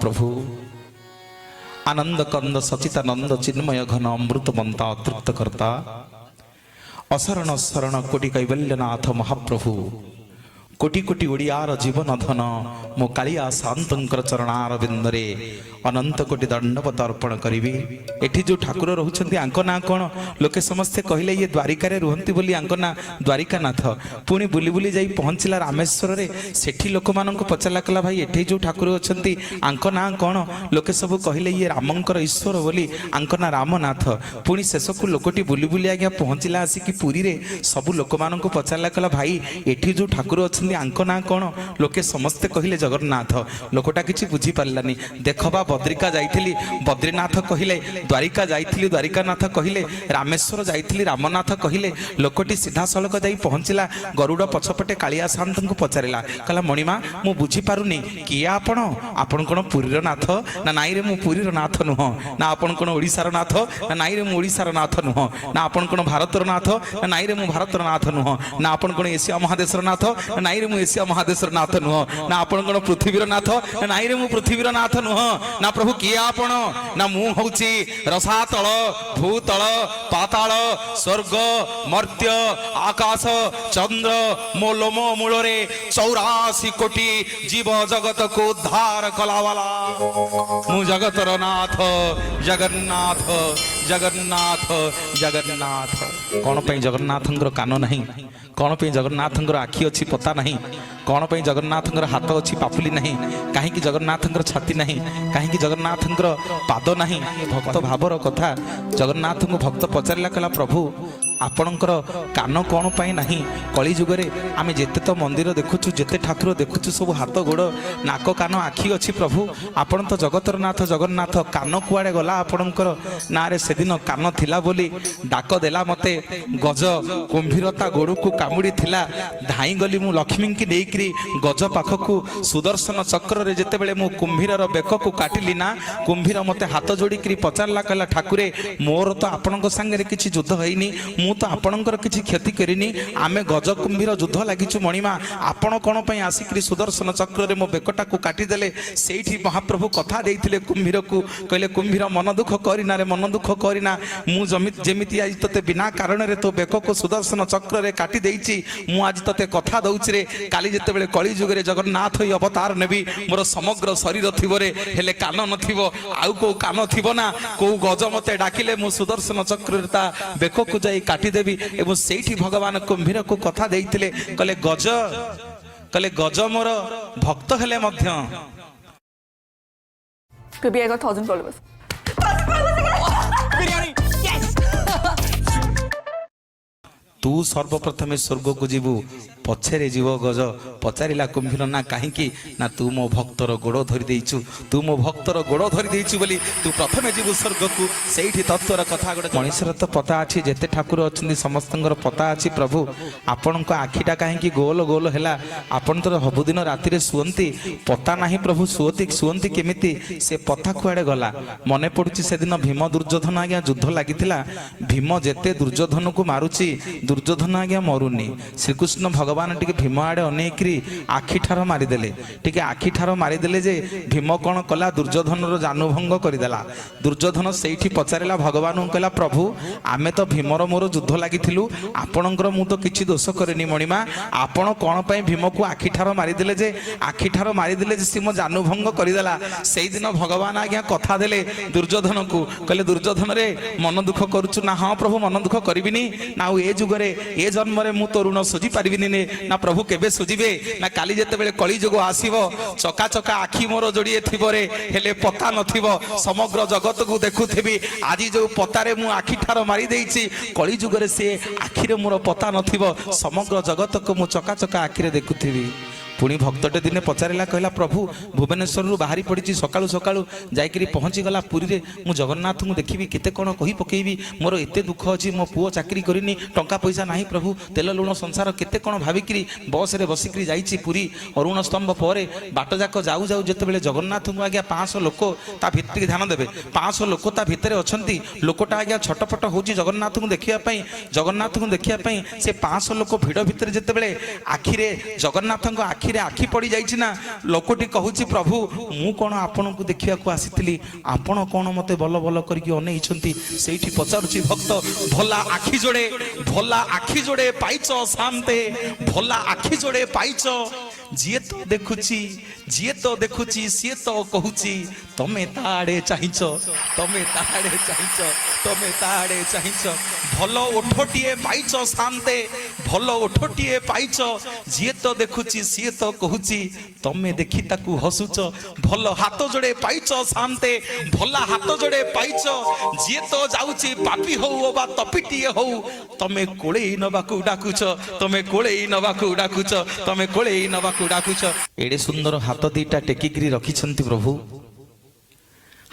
ମହାପ୍ରଭୁ ଆନନ୍ଦ କନ୍ଦ ସଚିତାନନ୍ଦ ଚିନ୍ମୟ ଘନ ଅମୃତମନ୍ତା ଅତୃପ୍ତ କର୍ତ୍ତା ଅଶରଣ ଶରଣ କୋଟି କୈବଲ୍ୟନାଥ ମହାପ୍ରଭୁ, କୋଟି କୋଟି ଓଡ଼ିଆର ଜୀବନ ଧନ ମୋ କାଳିଆ ସାଆନ୍ତଙ୍କର ଚରଣାର ବିନ୍ଦରେ ଅନନ୍ତ କୋଟି ଦଣ୍ଡବତ ଅର୍ପଣ କରିବି। ଏଠି ଯେଉଁ ଠାକୁର ରହୁଛନ୍ତି, ଆଙ୍କ ନାଁ କ'ଣ? ଲୋକେ ସମସ୍ତେ କହିଲେ, ଇଏ ଦ୍ୱାରିକାରେ ରୁହନ୍ତି ବୋଲି ଆଙ୍କ ନାଁ ଦ୍ୱାରିକାନାଥ। ପୁଣି ବୁଲି ବୁଲି ଯାଇ ପହଞ୍ଚିଲା ରାମେଶ୍ୱରରେ। ସେଠି ଲୋକମାନଙ୍କୁ ପଚାରିଲା, କଲା, ଭାଇ, ଏଠି ଯେଉଁ ଠାକୁର ଅଛନ୍ତି, ଆଙ୍କ ନାଁ କ'ଣ? ଲୋକେ ସବୁ କହିଲେ, ଇଏ ରାମଙ୍କର ଈଶ୍ୱର ବୋଲି ଆଙ୍କ ନାଁ ରାମନାଥ। ପୁଣି ଶେଷକୁ ଲୋକଟି ବୁଲି ବୁଲି ଆଜ୍ଞା ପହଞ୍ଚିଲା ଆସିକି ପୁରୀରେ। ସବୁ ଲୋକମାନଙ୍କୁ ପଚାରିଲା, କଲା, ଭାଇ, ଏଠି ଯେଉଁ ଠାକୁର ଅଛନ୍ତି, ଆଙ୍କ ନାଁ କ'ଣ? ଲୋକେ ସମସ୍ତେ କହିଲେ ଜଗନ୍ନାଥ। ଲୋକଟା କିଛି ବୁଝିପାରିଲାନି। ଦେଖ ବା, ବଦ୍ରିକା ଯାଇଥିଲି, ବଦ୍ରିନାଥ କହିଲେ, ଦ୍ୱାରିକା ଯାଇଥିଲି, ଦ୍ୱାରିକାନାଥ କହିଲେ, ରାମେଶ୍ୱର ଯାଇଥିଲି, ରାମନାଥ କହିଲେ। ଲୋକଟି ସିଧାସଳଖ ଯାଇ ପହଞ୍ଚିଲା ଗରୁଡ଼ ପଛପଟେ। କାଳିଆ ସାଆନ୍ତଙ୍କୁ ପଚାରିଲା, କହିଲା, ମଣିମା, ମୁଁ ବୁଝିପାରୁନି, କିଏ ଆପଣ? ଆପଣ କ'ଣ ପୁରୀର ନାଥ? ନା, ନାଇଁରେ, ମୁଁ ପୁରୀର ନାଥ ନୁହଁ। ନା, ଆପଣ କ'ଣ ଓଡ଼ିଶାର ନାଥ? ନା, ନାଇଁରେ, ମୁଁ ଓଡ଼ିଶାର ନାଥ ନୁହଁ। ନା, ଆପଣ କ'ଣ ଭାରତର ନାଥ? ନା, ନାଇଁରେ, ମୁଁ ଭାରତର ନାଥ ନୁହଁ। ନା, ଆପଣ କ'ଣ ଏସିଆ ମହାଦେଶର ନାଥ? ନା, ନାଇଁରେ, ମୁଁ ଏସିଆ ମହାଦେଶର ନାଥ ନୁହଁ। ନା, ଆପଣ କ'ଣ ପୃଥିବୀର ନାଥ? ନା, ନାଇଁରେ, ମୁଁ ପୃଥିବୀର ନାଥ ନୁହଁ। ନା ପ୍ରଭୁ, କିଏ ଆପଣ? ନା, ମୁଁ ହଉଛି ରସାତଳ, ଭୂତଳ, ପାତାଳ, ସ୍ୱର୍ଗ, ମର୍ତ୍ତ୍ୟ, ଆକାଶ, ଚନ୍ଦ୍ର, ମୋ ଲୋମ ମୂଳରେ 84 କୋଟି ଜୀବ ଜଗତକୁ ଉଦ୍ଧାର କଲାବାଲା। ମୁଁ ଜଗତର ନାଥ ଜଗନ୍ନାଥ, ଜଗନ୍ନାଥ, ଜଗନ୍ନାଥ। କ'ଣ ପାଇଁ ଜଗନ୍ନାଥଙ୍କର କାନ ନାହିଁ? କ'ଣ ପାଇଁ ଜଗନ୍ନାଥଙ୍କର ଆଖି ଅଛି, ପତା ନାହିଁ? କ'ଣ ପାଇଁ ଜଗନ୍ନାଥଙ୍କର ହାତ ଅଛି, ପାପୁଲି ନାହିଁ? କାହିଁକି ଜଗନ୍ନାଥଙ୍କର ଛାତି ନାହିଁ? କାହିଁକି ଜଗନ୍ନାଥଙ୍କର ପାଦ ନାହିଁ? ଭକ୍ତ ଭାବର କଥା। ଜଗନ୍ନାଥଙ୍କୁ ଭକ୍ତ ପଚାରିଲା, କହିଲା, ପ୍ରଭୁ, ଆପଣଙ୍କର କାନ କ'ଣ ପାଇଁ ନାହିଁ? କଳି ଯୁଗରେ ଆମେ ଯେତେ ତ ମନ୍ଦିର ଦେଖୁଛୁ, ଯେତେ ଠାକୁର ଦେଖୁଛୁ, ସବୁ ହାତ, ଗୋଡ଼, ନାକ, କାନ, ଆଖି ଅଛି। ପ୍ରଭୁ, ଆପଣ ତ ଜଗତର ନାଥ ଜଗନ୍ନାଥ, କାନ କୁଆଡ଼େ ଗଲା ଆପଣଙ୍କର? ନାଁରେ, ସେଦିନ କାନ ଥିଲା ବୋଲି ଡାକ ଦେଲା ମତେ ଗଜ କୁମ୍ଭୀର, ତା ଗୋଡ଼କୁ କାମୁଡ଼ି ଥିଲା। ଧାଇଁ ଗଲି ମୁଁ ଲକ୍ଷ୍ମୀଙ୍କି ନେଇକିରି ଗଜ ପାଖକୁ। ସୁଦର୍ଶନ ଚକ୍ରରେ ଯେତେବେଳେ ମୁଁ କୁମ୍ଭୀରର ବେକକୁ କାଟିଲି ନା, କୁମ୍ଭୀର ମତେ ହାତ ଯୋଡ଼ିକିରି ପଚାରିଲା, କହିଲା, ଠାକୁରେ, ମୋର ତ ଆପଣଙ୍କ ସାଙ୍ଗରେ କିଛି ଯୁଦ୍ଧ ହେଇନି, ମୁଁ ତ ଆପଣଙ୍କର କିଛି କ୍ଷତି କରିନି, ଆମେ ଗଜ କୁମ୍ଭୀର ଯୁଦ୍ଧ ଲାଗିଛୁ। ମଣିମା, ଆପଣ କ'ଣ ପାଇଁ ଆସିକିରି ସୁଦର୍ଶନ ଚକ୍ରରେ ମୋ ବେକଟାକୁ କାଟିଦେଲେ? ସେଇଠି ମହାପ୍ରଭୁ କଥା ଦେଇଥିଲେ କୁମ୍ଭୀରକୁ। କହିଲେ, କୁମ୍ଭୀର, ମନ ଦୁଃଖ କରିନା ରେ, ମନ ଦୁଃଖ କରିନା। ମୁଁ ଯେମିତି ଆଜି ତୋତେ ବିନା କାରଣରେ ତୋ ବେକକୁ ସୁଦର୍ଶନ ଚକ୍ରରେ କାଟି ଦେଇଛି, ମୁଁ ଆଜି ତୋତେ କଥା ଦଉଛି ରେ, କାଲି ଯେତେବେଳେ କଳି ଯୁଗରେ ଜଗନ୍ନାଥ ହୋଇ ଅବତାର ନେବି, ମୋର ସମଗ୍ର ଶରୀର ଥିବ ରେ, ହେଲେ କାନ ନଥିବ। ଆଉ କୋଉ କାନ ଥିବ ନା, କୋଉ ଗଜ ମତେ ଡାକିଲେ ମୁଁ ସୁଦର୍ଶନ ଚକ୍ରରେ ତା ବେକକୁ ଯାଇ କାଟିଦେବି। ଏବଂ ସେଇଠି ଭଗବାନ କୁମ୍ଭୀରକୁ କଥା ଦେଇଥିଲେ। କହିଲେ ଗଜ, କହିଲେ ଗଜ ମୋର ଭକ୍ତ ହେଲେ ମଧ୍ୟ Baby, I got 1,000 followers. Biryani, yes. ତୁ ସର୍ବପ୍ରଥମେ ସ୍ୱର୍ଗକୁ ଯିବୁ, ପଛରେ ଯିବ ଗଜ। ପଚାରିଲା କୁମ୍ଭୀର, ନା କାହିଁକି? ନା, ତୁ ମୋ ଭକ୍ତର ଗୋଡ଼ ଧରି ଦେଇଛୁ, ତୁ ମୋ ଭକ୍ତର ଗୋଡ଼ ଧରି ଦେଇଛୁ ବୋଲି ତୁ ପ୍ରଥମେ ଯିବୁ ସ୍ୱର୍ଗକୁ। ସେଇଠି ତତ୍ତ୍ୱର କଥା ଗୋଟେ। ମଣିଷର ତ ପତା ଅଛି, ଯେତେ ଠାକୁର ଅଛନ୍ତି ସମସ୍ତଙ୍କର ପତା ଅଛି। ପ୍ରଭୁ, ଆପଣଙ୍କ ଆଖିଟା କାହିଁକି ଗୋଲ ଗୋଲ ହେଲା? ଆପଣ ତ ସବୁଦିନ ରାତିରେ ଶୁଅନ୍ତି, ପତା ନାହିଁ ପ୍ରଭୁ, ଶୁଅନ୍ତି ଶୁଅନ୍ତି କେମିତି? ସେ ପତା କୁଆଡ଼େ ଗଲା? ମନେ ପଡୁଛି, ସେଦିନ ଭୀମ ଦୁର୍ଯ୍ୟୋଧନ ଆଜ୍ଞା ଯୁଦ୍ଧ ଲାଗିଥିଲା। ଭୀମ ଯେତେ ଦୁର୍ଯ୍ୟୋଧନକୁ ମାରୁଛି, ଦୁର୍ଯ୍ୟୋଧନ ଆଜ୍ଞା ମରୁନି। ଶ୍ରୀକୃଷ୍ଣ ଭଗବାନ ଟିକେ ଭୀମ ଆଡ଼େ ଅନେଇକିରି ଆଖି ଠାର ମାରିଦେଲେ। ଟିକେ ଆଖି ଠାର ମାରିଦେଲେ ଯେ ଭୀମ କ'ଣ କଲା? ଦୁର୍ଯ୍ୟୋଧନର ଜାନୁଭଙ୍ଗ କରିଦେଲା। ଦୁର୍ଯ୍ୟୋଧନ ସେଇଠି ପଚାରିଲା ଭଗବାନଙ୍କୁ, କହିଲା, ପ୍ରଭୁ, ଆମେ ତ ଭୀମର ମୋର ଯୁଦ୍ଧ ଲାଗିଥିଲୁ, ଆପଣଙ୍କର ମୁଁ ତ କିଛି ଦୋଷ କରିନି। ମଣିମା, ଆପଣ କ'ଣ ପାଇଁ ଭୀମକୁ ଆଖି ଠାର ମାରିଦେଲେ ଯେ, ଆଖି ଠାର ମାରିଦେଲେ ଯେ ସେ ମୋ ଜାନୁଭଙ୍ଗ କରିଦେଲା? ସେଇଦିନ ଭଗବାନ ଆଜ୍ଞା କଥା ଦେଲେ ଦୁର୍ଯ୍ୟୋଧନକୁ। କହିଲେ, ଦୁର୍ଯ୍ୟୋଧନରେ, ମନ ଦୁଃଖ କରୁଛୁ? ନା, ହଁ ପ୍ରଭୁ, ମନ ଦୁଃଖ କରିବିନି। ନା, ଆଉ ଏ ଯୁଗରେ, ଏ ଜନ୍ମରେ ମୁଁ ତୋ ଋଣ ସୁଝି ପାରିବିନି ନେ। ନା ପ୍ରଭୁ, କେବେ ସୁଝିବେ? ନା, କାଲି ଯେତେବେଳେ କଳି ଯୁଗ ଆସିବ, ଚକା ଚକା ଆଖି ମୋର ଯୋଡ଼ିଏ ଥିବ ରେ, ହେଲେ ପତା ନଥିବ, ସମଗ୍ର ଜଗତକୁ ଦେଖୁଥିବି। ଆଜି ଯୋଉ ପତାରେ ମୁଁ ଆଖି ଠାର ମାରି ଦେଇଛି, କଳି ଯୁଗରେ ସେ ଆଖିରେ ମୋର ପତା ନଥିବ, ସମଗ୍ର ଜଗତକୁ ମୁଁ ଚକା ଚକା ଆଖିରେ ଦେଖୁଥିବି। ପୁଣି ଭକ୍ତଟେ ଦିନେ ପଚାରିଲା, କହିଲା, ପ୍ରଭୁ, ଭୁବନେଶ୍ୱରରୁ ବାହାରି ପଡ଼ିଛି ସକାଳୁ ସକାଳୁ, ଯାଇକିରି ପହଞ୍ଚିଗଲା ପୁରୀରେ। ମୁଁ ଜଗନ୍ନାଥଙ୍କୁ ଦେଖିବି, କେତେ କ'ଣ କହି ପକେଇବି, ମୋର ଏତେ ଦୁଃଖ ଅଛି, ମୋ ପୁଅ ଚାକିରି କରିନି, ଟଙ୍କା ପଇସା ନାହିଁ ପ୍ରଭୁ, ତେଲ ଲୁଣ ସଂସାର, କେତେ କ'ଣ ଭାବିକିରି ବସ୍ରେ ବସିକିରି ଯାଇଛି ପୁରୀ। ଅରୁଣ ସ୍ତମ୍ଭ ପରେ ବାଟ ଯାକ ଯାଉ ଯାଉ ଯେତେବେଳେ ଜଗନ୍ନାଥଙ୍କୁ ଆଜ୍ଞା 500 ଲୋକ ତା ଭିତରେ, ଧ୍ୟାନ ଦେବେ, 500 ଲୋକ ତା ଭିତରେ ଅଛନ୍ତି। ଲୋକଟା ଆଜ୍ଞା ଛଟପଟ ହେଉଛି ଜଗନ୍ନାଥଙ୍କୁ ଦେଖିବା ପାଇଁ, ଜଗନ୍ନାଥଙ୍କୁ ଦେଖିବା ପାଇଁ। ସେ 500 ଲୋକ ଭିଡ଼ ଭିତରେ ଯେତେବେଳେ ଆଖିରେ ଜଗନ୍ନାଥଙ୍କ ଆଖି ଆଖିରେ ଆଖି ପଡ଼ିଯାଇଛି ନା, ଲୋକଟି କହୁଛି, ପ୍ରଭୁ ମୁଁ କ'ଣ ଆପଣଙ୍କୁ ଦେଖିବାକୁ ଆସିଥିଲି, ଆପଣ କ'ଣ ମୋତେ ବଲ ବଲ କରିକି ଅନେଇଛନ୍ତି? ସେଇଠି ପଚାରୁଛି ଭକ୍ତ, ଭଲା ଆଖି ଯୋଡ଼େ, ଭଲା ଆଖି ଯୋଡ଼େ ପାଇଛ ସାନ୍ତେ, ଭଲା ଆଖି ଯୋଡ଼େ ପାଇଛ, ଯିଏ ତ ଦେଖୁଛି, ଯିଏ ତ ଦେଖୁଛି ସିଏ ତ କହୁଛି, ତମେ ତା ଆଡ଼େ ଚାହିଁଛ, ତମେ ତା ଆଡ଼େ ଚାହିଁଛ, ତମେ ତା ଆଡ଼େ ଚାହିଁଛ। ଭଲ ଓଠଟିଏ ପାଇଛ ସାନ୍ତେ, ଭଲ ଓଠଟିଏ ପାଇଛ, ଯିଏ ତ ଦେଖୁଛି ସିଏ ତ କହୁଛି, ତମେ ଦେଖି ତାକୁ ହସୁଛ। ଭଲ ହାତ ଯୋଡ଼େ ପାଇଛ ସାନ୍ତେ, ଭଲା ହାତ ଯୋଡ଼େ ପାଇଛ, ଯିଏ ତ ଯାଉଛି ପାପି ହଉ ବା ତପିଟିଏ ହଉ, ତମେ କୋଳେଇ ନବାକୁ ଡାକୁଛ, ତମେ କୋଳେଇ ନବାକୁ ଡାକୁଛ, ତମେ କୋଳେଇ ନବାକୁ ଡାକୁଛ। ଏଡ଼େ ସୁନ୍ଦର ହାତ ଦିଟା ଟେକିକିରି ରଖିଛନ୍ତି ପ୍ରଭୁ।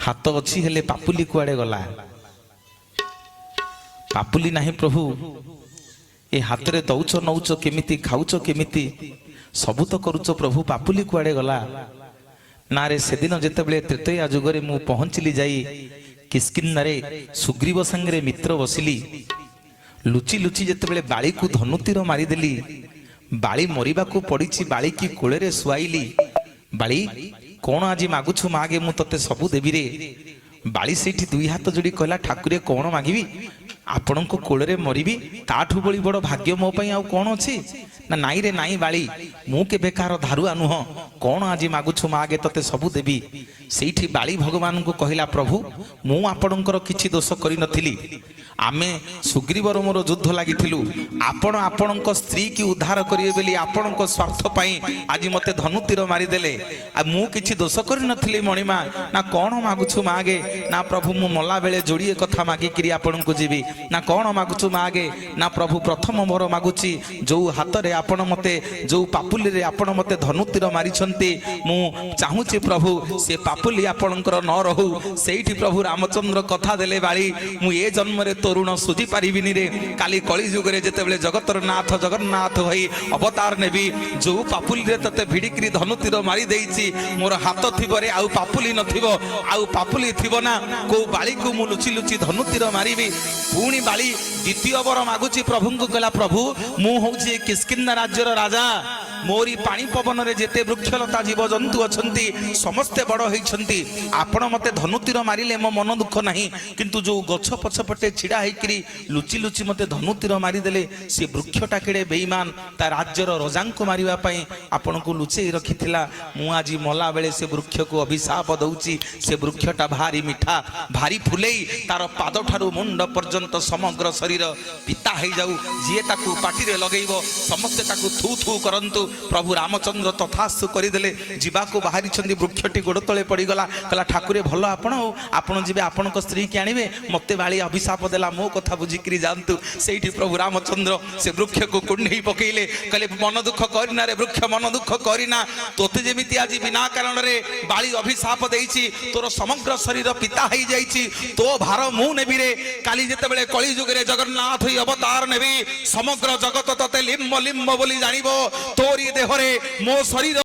ହାତ ଅଛି, ହେଲେ ପାପୁଲି କୁଆଡ଼େ ଗଲା? ପାପୁଲି ନାହିଁ ପ୍ରଭୁ। ଏ ହାତରେ ଦଉଛ ନଉଛ କେମିତି, ଖାଉଛ କେମିତି, ସବୁ ତ କରୁଛ ପ୍ରଭୁ, ପାପୁଲି କୁଆଡ଼େ ଗଲା? ନା ରେ, ସେଦିନ ଯେତେବେଳେ ତ୍ରେତୟା ଯୁଗରେ ମୁଁ ପହଞ୍ଚିଲି ଯାଇ କିଷ୍କିନ୍ଦାରେ, ସୁଗ୍ରୀବ ସାଙ୍ଗରେ ମିତ୍ର ବସିଲି, ଲୁଚି ଲୁଚି ଯେତେବେଳେ ବାଳିକୁ ଧନୁତୀର ମାରିଦେଲି, ବାଳି ମରିବାକୁ ପଡ଼ିଛି, ବାଳିକି କୋଳରେ ଶୁଆଇଲି। ବାଳି, କ'ଣ ଆଜି ମାଗୁଛୁ ମାଗେ, ମୁଁ ତତେ ସବୁ ଦେବିରେ। ବାଳି ସେଇଠି ଦୁଇ ହାତ ଯୋଡ଼ି କହିଲା, ଠାକୁରେ କ'ଣ ମାଗିବି? ଆପଣଙ୍କ କୋଳରେ ମରିବି, ତାଠୁ ବଳି ବଡ଼ ଭାଗ୍ୟ ମୋ ପାଇଁ ଆଉ କ'ଣ ଅଛି? ନା ନାଇଁ ରେ ନାଇଁ ବାଳି, ମୁଁ କେବେ କାହାର ଧାରୁଆ ନୁହଁ। କ'ଣ ଆଜି ମାଗୁଛୁ ମାଗେ, ତତେ ସବୁ ଦେବି। ସେଇଠି ବାଳି ଭଗବାନଙ୍କୁ କହିଲା, ପ୍ରଭୁ ମୁଁ ଆପଣଙ୍କର କିଛି ଦୋଷ କରିନଥିଲି। ଆମେ ସୁଗ୍ରୀବର ମୋର ଯୁଦ୍ଧ ଲାଗିଥିଲୁ। ଆପଣ ଆପଣଙ୍କ ସ୍ତ୍ରୀକି ଉଦ୍ଧାର କରିବେ ବୋଲି ଆପଣଙ୍କ ସ୍ୱାର୍ଥ ପାଇଁ ଆଜି ମୋତେ ଧନୁତୀର ମାରିଦେଲେ। ଆଉ ମୁଁ କିଛି ଦୋଷ କରିନଥିଲି ମଣିମା। ନା କ'ଣ ମାଗୁଛୁ ମାଗେ? ନା ପ୍ରଭୁ, ମୁଁ ମଲା ବେଳେ ଯୋଡ଼ିଏ କଥା ମାଗିକିରି ଆପଣଙ୍କୁ ଯିବି। ନା କ'ଣ ମାଗୁଛୁ ମାଗେ? ନା ପ୍ରଭୁ, ପ୍ରଥମ ମୋର ମାଗୁଛି, ଯୋଉ ହାତରେ ଆପଣ ମୋତେ, ଯୋଉ ପାପୁଲିରେ ଆପଣ ମୋତେ ଧନୁତୀର ମାରିଛନ୍ତି, ମୁଁ ଚାହୁଁଛି ପ୍ରଭୁ ସେ ପାପୁଲି ଆପଣଙ୍କର ନ ରହୁ। ସେଇଠି ପ୍ରଭୁ ରାମଚନ୍ଦ୍ର କଥା ଦେଲେ, ବାଳି ମୁଁ ଏ ଜନ୍ମରେ ତୋ ଋଣ ସୁଝି ପାରିବିନି ରେ। କାଲି କଳି ଯୁଗରେ ଯେତେବେଳେ ଜଗତର ନାଥ ଜଗନ୍ନାଥ ହୋଇ ଅବତାର ନେବି, ଯୋଉ ପାପୁଲିରେ ତତେ ଭିଡ଼ିକିରି ଧନୁତୀର ମାରି ଦେଇଛି, ମୋର ହାତ ଥିବରେ ଆଉ ପାପୁଲି ନଥିବ। ଆଉ ପାପୁଲି ଥିବ ନା, କୋଉ ବାଳିକୁ ମୁଁ ଲୁଚି ଲୁଚି ଧନୁତୀର ମାରିବି? ପୁଣି ବାଳି ଦ୍ୱିତୀୟ ବର ମାଗୁଛି ପ୍ରଭୁଙ୍କୁ। କହିଲା, ପ୍ରଭୁ ମୁଁ ହଉଛି ଏ କିଷ୍କିନ୍ଦା ରାଜ୍ୟର ରାଜା। ମୋରି ପାଣି ପବନରେ ଯେତେ ବୃକ୍ଷଲତା ଜୀବଜନ୍ତୁ ଅଛନ୍ତି, ସମସ୍ତେ ବଡ଼ ହେଇଛନ୍ତି। ଆପଣ ମତେ ଧନୁତୀର ମାରିଲେ ମୋ ମନ ଦୁଃଖ ନାହିଁ, କିନ୍ତୁ ଯୋଉ ଗଛ ପଛପଟେ ଛିଡ଼ା ହେଇକିରି ଲୁଚି ଲୁଚି ମତେ ଧନୁତୀର ମାରିଦେଲେ, ସେ ବୃକ୍ଷଟା କେଡ଼େ ବେଇମାନ, ତା ରାଜ୍ୟର ରଜାଙ୍କୁ ମାରିବା ପାଇଁ ଆପଣଙ୍କୁ ଲୁଚେଇ ରଖିଥିଲା। ମୁଁ ଆଜି ମଲା ବେଳେ ସେ ବୃକ୍ଷକୁ ଅଭିଶାପ ଦଉଛି। ସେ ବୃକ୍ଷଟା ଭାରି ମିଠା, ଭାରି ଫୁଲେଇ, ତାର ପାଦଠାରୁ ମୁଣ୍ଡ ପର୍ଯ୍ୟନ୍ତ ସମଗ୍ର ଶରୀର ପିତା ହେଇଯାଉ। ଯିଏ ତାକୁ ପାଟିରେ ଲଗେଇବ, ସମସ୍ତେ ତାକୁ ଥୁ ଥୁ କରନ୍ତୁ। ପ୍ରଭୁ ରାମଚନ୍ଦ୍ର ତଥାସ୍ତୁ କରିଦେଲେ। ଯିବାକୁ ବାହାରିଛନ୍ତି, ବୃକ୍ଷଟି ଗୋଡ଼ ତଳେ ପଡ଼ିଗଲା। କହିଲା, ଠାକୁରେ ଭଲ ଆପଣ, ଆଉ ଆପଣ ଯିବେ, ଆପଣଙ୍କ ସ୍ତ୍ରୀକି ଆଣିବେ, ମତେ ବାଳି ଅଭିଶାପ ଦେଲା, ମୋ କଥା ବୁଝିକିରି ଯାଆନ୍ତୁ। ସେଇଠି ପ୍ରଭୁ ରାମଚନ୍ଦ୍ର ସେ ବୃକ୍ଷକୁ କୁଣ୍ଢେଇ ପକେଇଲେ। କହିଲେ, ମନ ଦୁଃଖ କରିନା ରେ ବୃକ୍ଷ, ମନ ଦୁଃଖ କରିନା। ତୋତେ ଯେମିତି ଆଜି ବିନା କାରଣରେ ବାଳି ଅଭିଶାପ ଦେଇଛି, ତୋର ସମଗ୍ର ଶରୀର ପିତା ହେଇଯାଇଛି, ତୋ ଭାର ମୁଁ ନେବି ରେ। କାଲି ଯେତେବେଳେ କଳି ଯୁଗରେ ଜଗନ୍ନାଥ ହୋଇ ଅବତାର ନେବି, ସମଗ୍ର ଜଗତ ତତେ ଲିମ୍ବ ଲିମ୍ବ ବୋଲି ଜାଣିବ। ତୋରି ଦେହରେ ମୋ ଶରୀର